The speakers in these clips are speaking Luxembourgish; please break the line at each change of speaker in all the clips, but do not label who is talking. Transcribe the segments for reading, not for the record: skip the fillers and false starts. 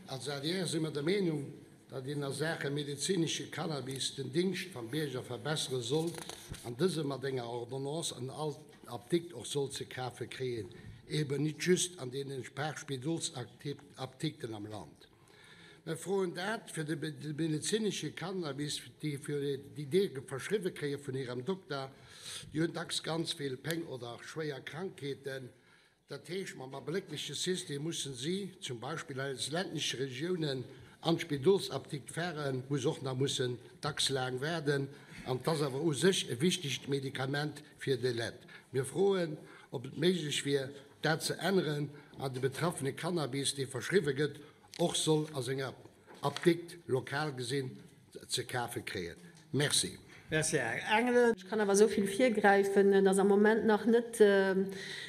Als adr si mer der Meenung, datt een a Saache medezinesche Cannabis den Dingscht vam Bierger verbessere soll an dëse mat enger Ordonnance an all Apdikt och soll ze kafe kréien, eben nit just an deene paar Spidolsapdikten am Land. Mer froen dat, fir de medezinesche Cannabis, déi déi verschriwwe kréie vun hirem Dokter, déi hunn dacks ganz vill Péng oder schwéier Krankheeten. Dat heescht, mam abléckleche System mussen si zum Beispill aus ländleche Regiounen an d'Spidolsapdikt faren, wou se och nach mussen dacks laang waarden. An et ass awer u sech e wichtegt Medikament fir déi Leit. Mir froen, ob et méiglech wier, dat ze änneren an de Betraffene Cannabis, dee verschriwwe gëtt, och soll a senger Apdikt, lokal gesinn, ze kafe kréien. Merci.
Merci, Här Engelen.
Ech kann awer esou vill virgräifen, dass am Moment nach net,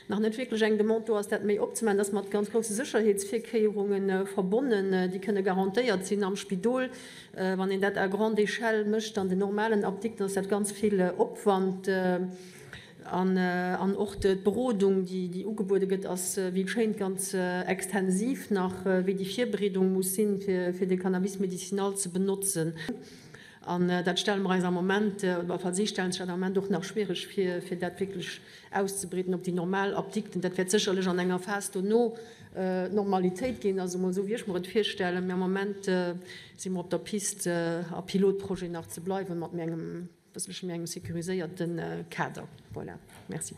nach net wierklech eng Demande do ass, dat méi opzemaachen. Dat ass mat ganz grousse Sécherheetsvirkéierunge verbonnen, déi kënne garantéiert sinn am Spidol. Wann een dat à grande échelle mécht an den normalen Apdikten, ass dat ganz vill Opwand. An och d'Berodung, déi ugebuede gëtt, ass, wéi et schéint, ganz extensiv nach, wéi déi Virbereedung muss sinn, fir de Cannabis médicinal ze benotzen. An dat stelle mer eis am Moment, oder enfin si stellen sech dat am Moment och nach schwiereg vir, fir dat wierklech auszebreeden op déi normal Apdikten. Dat wäert sécherlech an enger Phas dono d'Normalitéit ginn, also emol esou, wéi ech mer et virstellen. Mee am Moment si mer op der Piste, a Pilotprojet nach ze bleiwen, mat engem Bësselche méi engem sécuriséierte Kader. Voilà. Merci.